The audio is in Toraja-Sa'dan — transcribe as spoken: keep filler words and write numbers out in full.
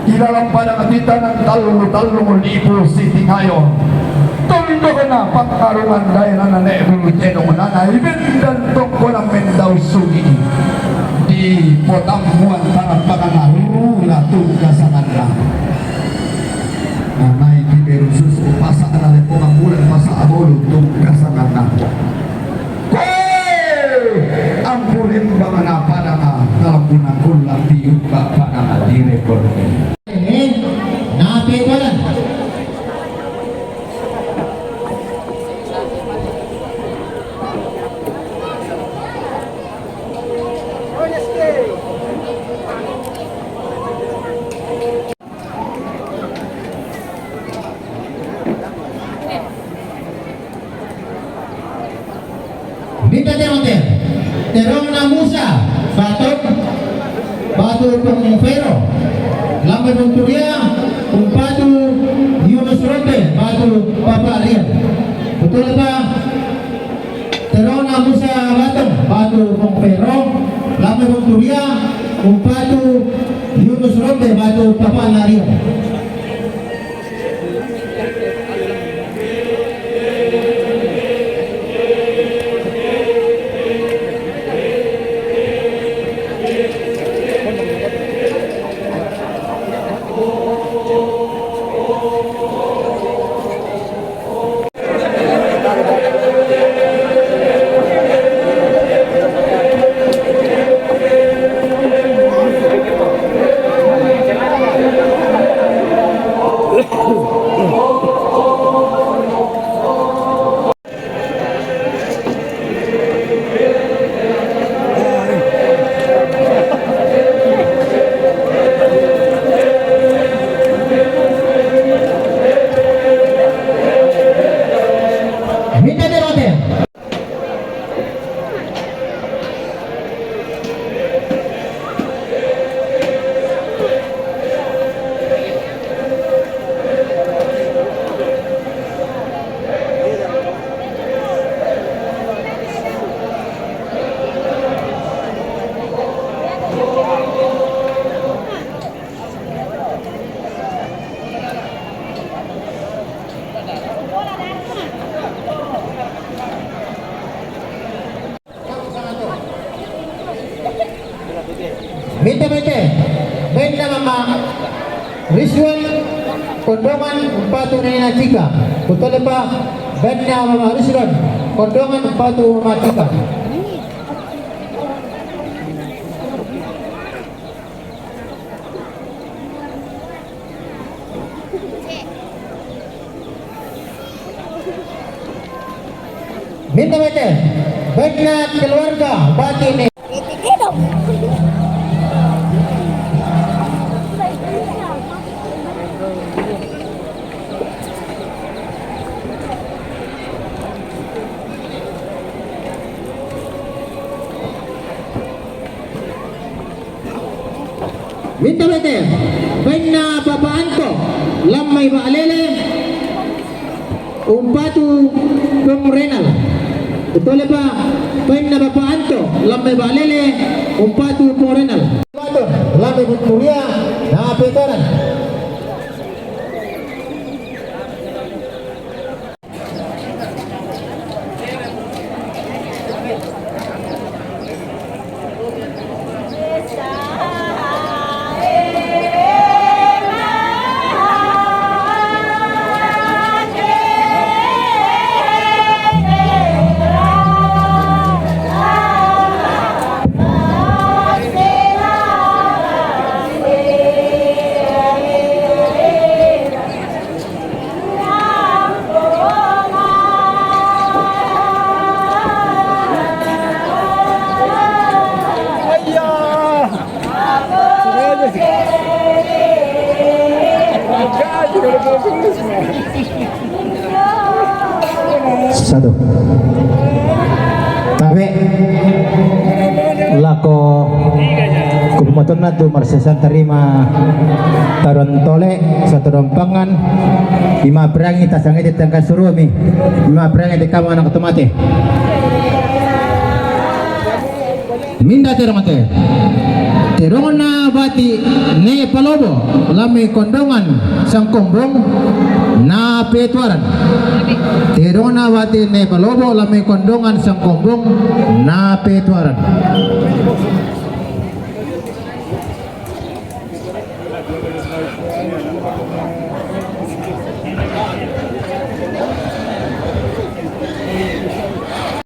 Ilalang pada katitanang tallu-tallu lipu sitingayo. Tondokna pangarungan daerana ne bulu tenung nana ibendan tongkona mendau sungi. Di potammuan tarapangan rula tunggasanganna. Nanai tiberu susu pasakna lepongan bulan pasak bolu tunggasanganna. Koe! Ampun embang na padanga, kalau guna kulang tiup bapak nama direkor. Eh, nape koran? Mita terong te. Terongna Musa, Batok, batu Pung Fero. Lambe Pung Turia, Pung Patu, Yunus Rombe, batu Papa Rian. Betul apa? Terongna Musa Batok, batu Pung Fero. Lambe Pung Turia, Pung Patu, Yunus Rombe, batu Papa Rian. Mita mete, bainna mama Rizwan, kondongan umpatu nena Cika. Kutolepa, bainna mama Rizwan, kondongan umpatu mama Cika. Minta bete, baikna keluarga batin ni. Minta bete, bainna Papa Anto, lammai Baalele, umpatu Pung Renal. Betul apa? Bainna Papa Anto, lammai Baalele, umpatu Pung Renal. Umpatu, lammai Victoria, na petoran. Satu. Tabe. Lako kupamatonna tu marsesan tarima taron tole, satu rompangan, ima perangi tasangete tangka surumi, ima perangi te kamu anak tu mate. Minda te romate. Te dong na bati ne palobo lami kondongan sangkombong na petuaran. Te dong na bati ne palobo lami kondongan sangkombong na petuaran.